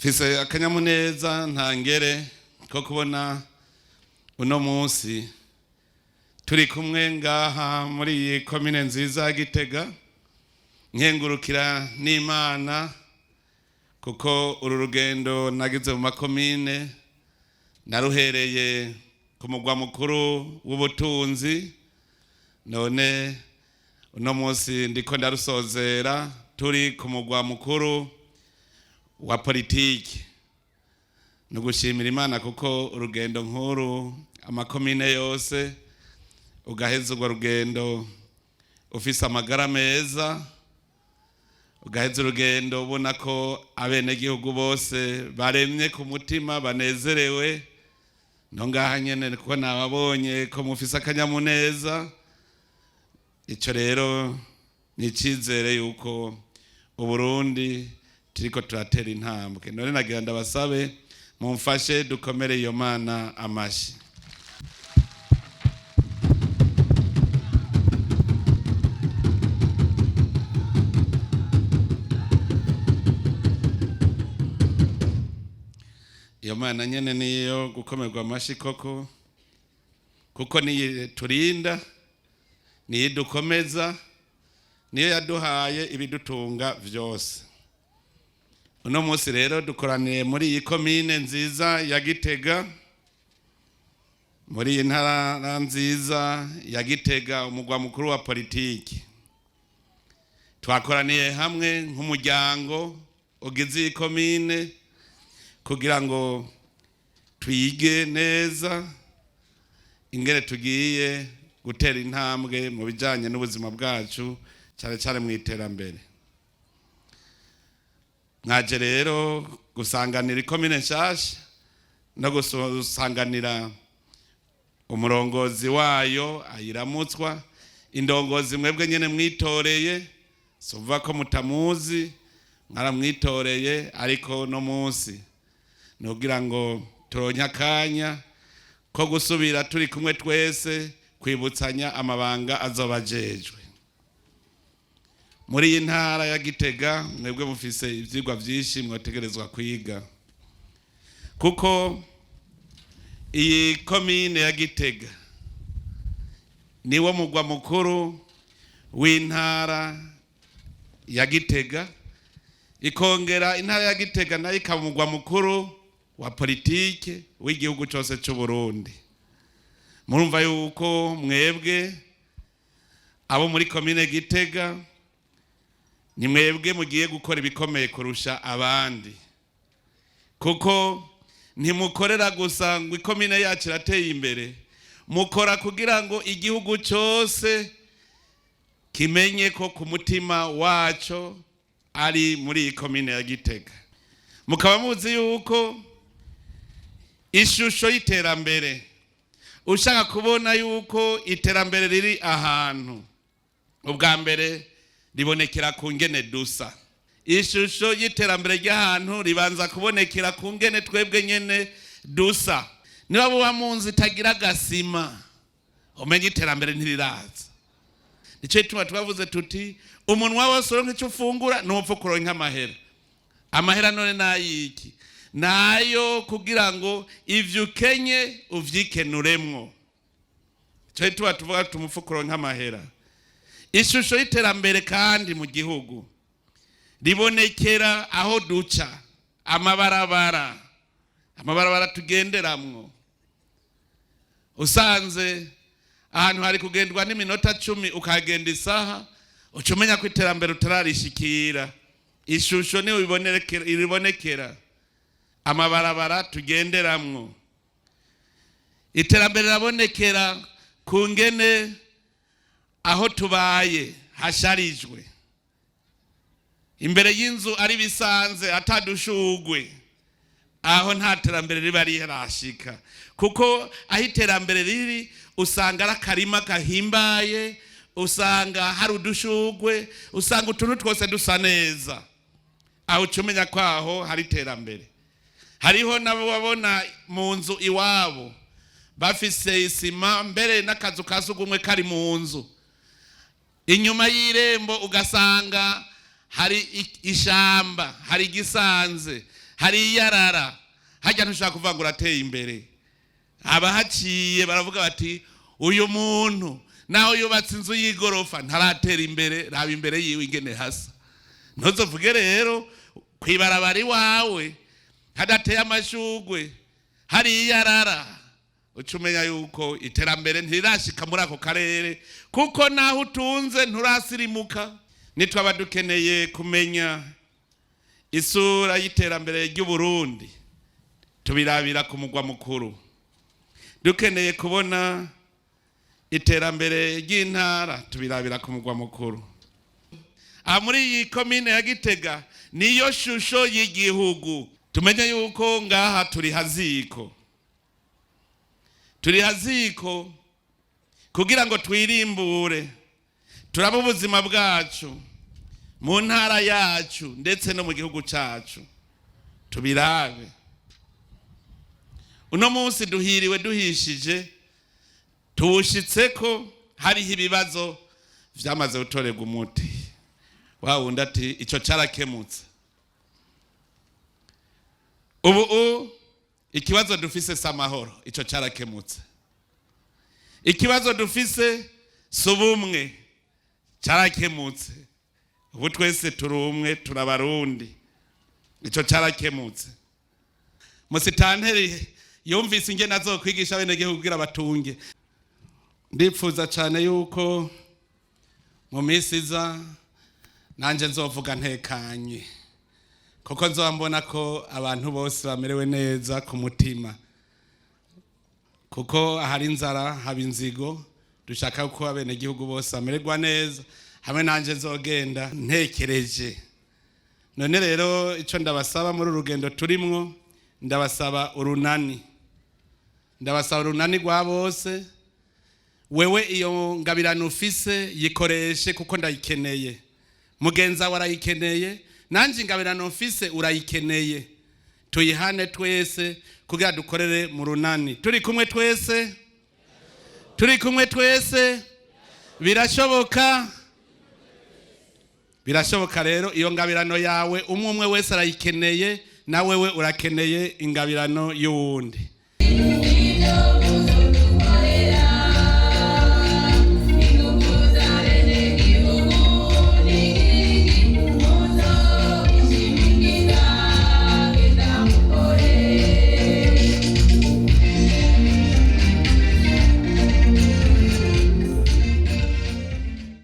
Mfise akanyamuneza ntangere ko kubona uno munsi turi kumwe ngaha muri iyi komine nziza ya Gitega, nkengurukira n'Imana kuko uru rugendo nagize mu makomine naruhereye ku mugwa mukuru w'ubutunzi, none uno munsi ndiko ndarusozera turi ku mugwa mukuru wa politiki. Ni ugushimira Imana kuko urugendo nk'uru amakomine yose ugaheza urwo rugendo ufise amagara meza, ugaheza urugendo ubona ko abenegihugu bose baremye ku mutima banezerewe. No ngaha nyene kuko nababonye ko mufise akanyamuneza, ico rero ni icizere yuko Uburundi turiko turatera intambwe. None nagira ndabasabe mumfashe dukomere iyo Mana amashi. Iyo Mana nyene niyo gukomerwa amashi koko, kuko niyo turinda, niyo idukomeza, niyo yaduhaye ibidutunga vyose. Uno munsi rero dukoraniye muri iyi komine nziza ya Gitega, muri iyi ntara nziza ya Gitega, umugwa mukuru wa politiki. Twakoraniye hamwe nk'umuryango ugize iyi komine kugira ngo twige neza ingene tugiye gutera intambwe mu bijanye n'ubuzima bwacu, cyane cyane mu iterambere. Mwaje rero gusanganira ikomine nshasha no gusanganira umurongozi wayo ayiramutswa, indongozi mwebwe nyene mwitoreye. Suva ko mutamuzi, mwaramwitoreye, ariko no munsi nugira ngo turonke akanya ko gusubira turi kumwe twese kwibutsanya amabanga azobajejwe muri iyi ntara ya Gitega. Mwebwe mufise ivyigwa vyinshi mwategerezwa kwiga, kuko iyi komine ya Gitega niwo mugwa mukuru w'intara ya Gitega, ikongera intara ya Gitega nayo ikaba umugwa mukuru wa politike w'igihugu cose c'u Burundi. Murumva yuko mwebwe abo muri komine Gitega ni mwebwe mugiye gukora ibikomeye kurusha abandi, kuko ntimukorera gusa ngo ikomine yacu irateye imbere, mukora kugira ngo igihugu cyose kimenye ko ku mutima waco ari muri iyi komine ya Gitega. Mukaba muzi yuko ishusho y'iterambere, ushaka kubona yuko iterambere riri ahantu, ubwa mbere ribonekera ku ngene dusa. Ishusho y'iterambere ry'ahantu ribanza kubonekera ku ngene twebwe nyene dusa. Niba buba mu nzu itagira agasima, umenye iterambere ntiriraza. Nico gituma twavuze tuti umunwa wose uronka ico ufungura ntupfa kuronka amahera. Amahera none nayiki? Nayo kugira ngo ivyo ukenye uvyikenuremwo. Nico gituma tuvuga tuti umupfa kuronka amahera. Ishusho y'iterambere kandi mu gihugu ribonekera aho duca, amabarabara, amabarabara tugenderamwo. Usanze ahantu hari kugendwa n'iminota 10 ukagenda isaha, uca umenya ko iterambere utararishikira. Ishusho niyo iribonekera amabarabara tugenderamwo. Iterambere rirabonekera ku ngene aho tubaye hasharijwe, imbere y'inzu ari bisanze atadushugwe, aho nta terambere riba rirashika, kuko aho iterambere riri usanga ari akarima gahimbaye, usanga hari udushugwe, usanga utuntu twose dusa neza. Aho uca umenya ko aho hari iterambere. Hariho nabo babona mu nzu iwabo bafise isima, mbere n'akazu ka sugumwe kari mu nzu, inyuma y'irembo ugasanga hari ishamba, hari igisanze, Hari iyarara hajya, ntushaka kuvuga ngo urateye imbere. Abahaciye baravuga bati: "Uyu muntu naho yubatse inzu y'igorofa ntaratera imbere, raba imbere yiwe ingene hasa." Ntuzovuge rero kwibarabara iwawe hadateye amashugwe, hari iyarara, uca umenya yuko iterambere ntirirashika muri ako karere, kuko naho utunze nturasirimuka. Nitwaba dukeneye kumenya isura y'iterambere ry'Uburundi, tubirabira ku mugwa mukuru. Dukeneye kubona iterambere ry'intara, tubirabira ku mugwa mukuru. Aha muri iyi komine ya Gitega niyo shusho y'igihugu. Tumenye yuko ngaha turi haziko, turi haziko kugira ngo twirimbure, turabe ubuzima bwacu mu ntara yacu ndetse no mu gihugu cyacu, tubirabe. Uno munsi duhiriwe duhishije, tuwushitse ko hariho ibibazo vyamaze gutorerwa umuti. Wa wundi ati: "Ico carakemutse." Ubu ikibazo dufise si amahoro, ico carakemutse. Ikibazo dufise si ubumwe, carakemutse. Ubu twese turi umwe, turabarundi, ico carakemutse. Musitanteri yumvise ingene azokwigisha abenegihugu kugira batunge. Ndipfuza cane yuko mu minsi iza nanje nzovuga ntekanye, kuko nzoba mbona ko abantu bose bamerewe neza ku mutima, kuko ahari inzara haba inzigo. Dushaka ko abenegihugu bose bamererwa neza, hamwe nanje nzogenda ntekereje. None rero ico ndabasaba muri uru rugendo turimwo, ndabasaba urunani, ndabasaba urunani rwa bose. Wewe iyo ngabirano ufise yikoreshe, kuko ndayikeneye, mugenzi wawe arayikeneye, nanje ingabirano mfise urayikeneye. Tuyihane twese kugira dukorere mu runani. Turi kumwe twese, turi kumwe twese, birashoboka, birashoboka. Rero iyo ngabirano yawe, umwe umwe wese arayikeneye, na wewe urakeneye ingabirano y'uwundi.